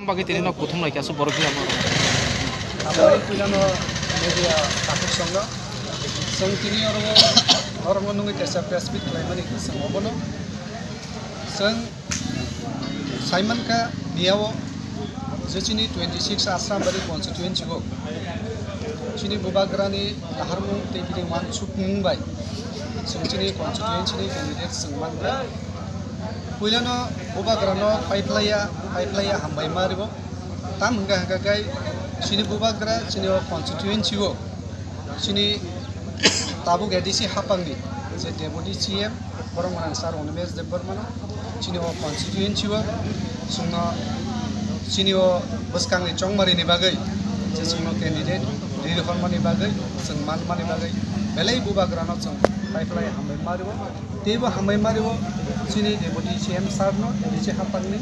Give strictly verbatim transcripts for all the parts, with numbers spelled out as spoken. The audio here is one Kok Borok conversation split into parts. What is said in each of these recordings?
Bagwi tini nok kuthum lai khe aswk borok phila ma. Aboni puilano media takhuk songno. Chwng tini oro, oro nungwi kaisa press meet khlaimani khe chwng obono. Chwng saimankha miyao je chini twenty six Asrambari constituency o chini bubagrani naharmung tei bini wansukmung bai chwng chini constituency ni candidate chwng mankha. Puilano bubagrano paiphlaiya, paiphlaiya hambai ma ribo. Tam hwnkha hwnkha khe chini bubagra chini o constituency o chini tabuk A D C hapangni je Deputy C M borok gwnang sir Animesh Debbarmano chini o constituency o chwngno chini o bwskangni chongmarini bagwi je chwngno candidate riri hormani bagwi chwng manmani bagwi belai bubagrano chwng paiphlai hambai ma ribo. Teibo hambai ma ribo chini Deputy C M sir no, A D C hapangni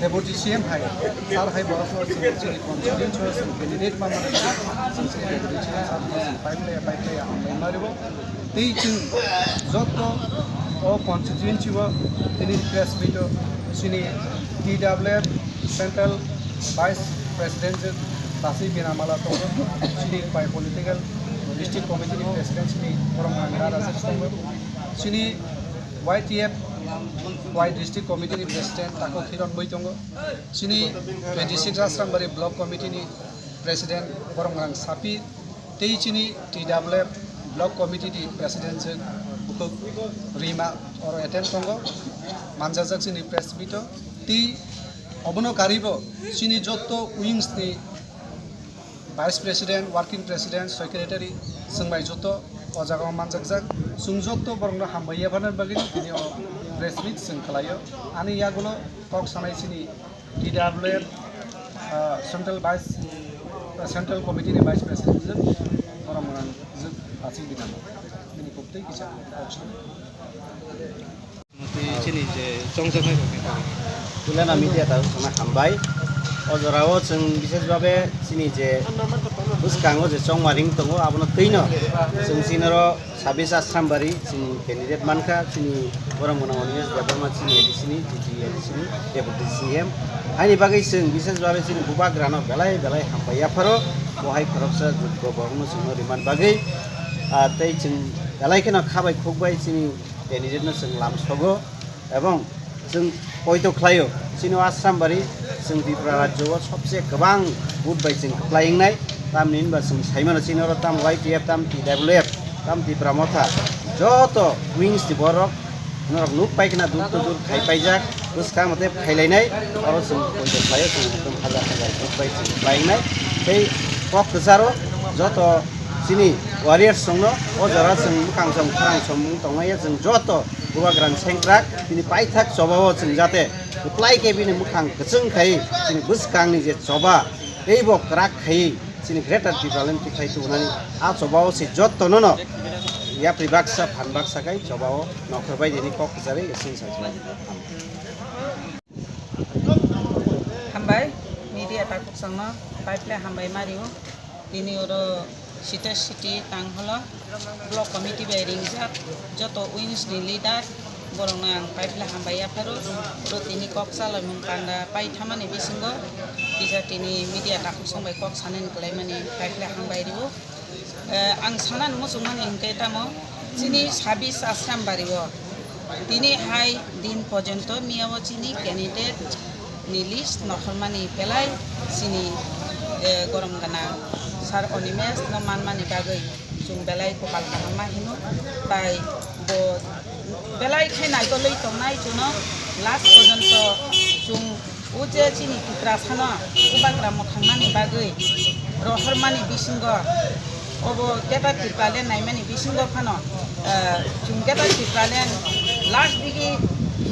Deputy C M hai, sir hai borokno chwng chini constituency o chwng candidate ma mani chwng chini Deputy C M sir no chwng paiphlai paiphlai hambai ma ribo. Tei chwng joto o constituency o tini press meet o chini T W F Central Vice President Tasi Binamala tongo, chini pai political district committee ni president chini borok Nanda Rajesh tongo. Chini Y T F Y district committee ni president Tako Kiron Boi tongo. Chini twenty six Asrambari block committee ni president borok gwnang Sapi tei chini T W F block committee ni president je bukhuk Rima oro attend tongo. Manjajak chini press meet o tei obono karibo chini joto wings ni Vice President, Working President, Secretary, chwng bai joto o jaga o manjakjak. Chwng joto borokno hambai yaphana bagwi tini o press meet chwng khlaio. Ani yagulo kok sanai chini T W F, ah, Central Vice, ah, Central Committee ni Vice President jwk, borok mwnang jwk, Tasi Binamala. Bini kok tei kisa kok sanai. Tei chini je chongjaknai rokni bagwi. Puilano media takhuk songno hambai. O jorao chwng bishesh babe chini je bwskango je chongma ring tongo, abono twino chwng chini oro Sabis Asrambari chini candidate mankha, chini borok mwnang Animesh Debbarma chini A D C ni, T T A D C ni Deputy C M. Haini bagwi chwng bishesh babe chini bubagrano belai belai hambai yapharo, bo hai khoroksa joggo borokno chwngno rimani bagwi. Ah, tei chwng belai kheno khabai khukbai chini candidate no chwng lamsogo, ebong chwng poito khlaio, chini o Asrambari chwng Tripura rajyo o sobse kwbang vote bai chwng kwplai wngnai, tamni hinba chwng saimano chini oro tam Y T F, tam T W F, tam Tipra Motha, joto wings ni borok norok nuk pai khna dur to dur khai paijak, bwskang mate phailainai, oro chwng poito khlaio, chwng ekdom hajar hajar vote bai chwng kwplai wngnai, tei kok kwcharo joto chini warriors songno o jora chwng mwkhang som khorang som wng tongnai ya, chwng joto bubagrani sengkrak, bini paithak chobao chwng jate kwplai khe bini mwkhang kwchwng khai chini bwskangni je choba teibo kwrak khai chini Greater Tipraland tikhlai tubunani a chobao se jottono no yapri baksa phan baksa khai chobao nokhor bai dini kok kwcharwi chwng sajma. Hambai, media takhuk songno paiphle hambai mario. Tini oro Sita City Tangholo block committee bai ringjak joto wings ni leader borokno ang paiphle hambai yapharo. Oro tini kok chalaimung panda paithamani bisingo kisa tini media takhuk song bai kok sanani kwlaimani paiphle hambai rio. Eh, ang sanani muchungmani hinkhe tamo chini sabis Asrambari o tini hai din porjonto miyao chini candidate ni list nokhormani belai chini, eh, gorom gana sir Animesh no manmani bagwi chwng belai kopal kaham ma hino, tai bo belai khe naitolwi tongnai chwngno last porjonto chwng o je chini Tiprasano bubagra mwthangmani bagwi rohormani bisingo obo Greater Tipraland naimani bisingo phano, eh, chwng Greater Tipraland last digi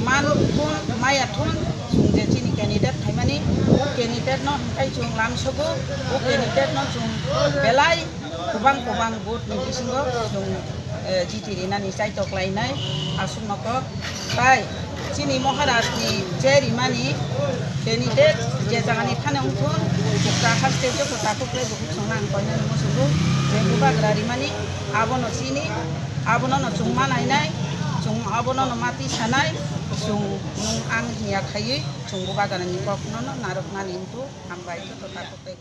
man thun maya thun chwng je chini candidate phaimani o candidate no hwnkhe chwng lamsogo o candidate no chwng belai kwbang kwbang vote ni bisingo chwng, eh, jiti rinani chaito klainai aswkno kok. Tai chini Maharaj ni je rimani candidate je jagani phano wngthun, bukra haste joto takhuk khlai bukhuk songna ang koinani muchungo je bubagra rimani Abono chini, abono no chwng ma nainai, chwng abono no ma tisanai, chwng nwng ang hiya khaiwi chwng bo bajarni kokno no narwkmani hintu hambai joto takhuk tei.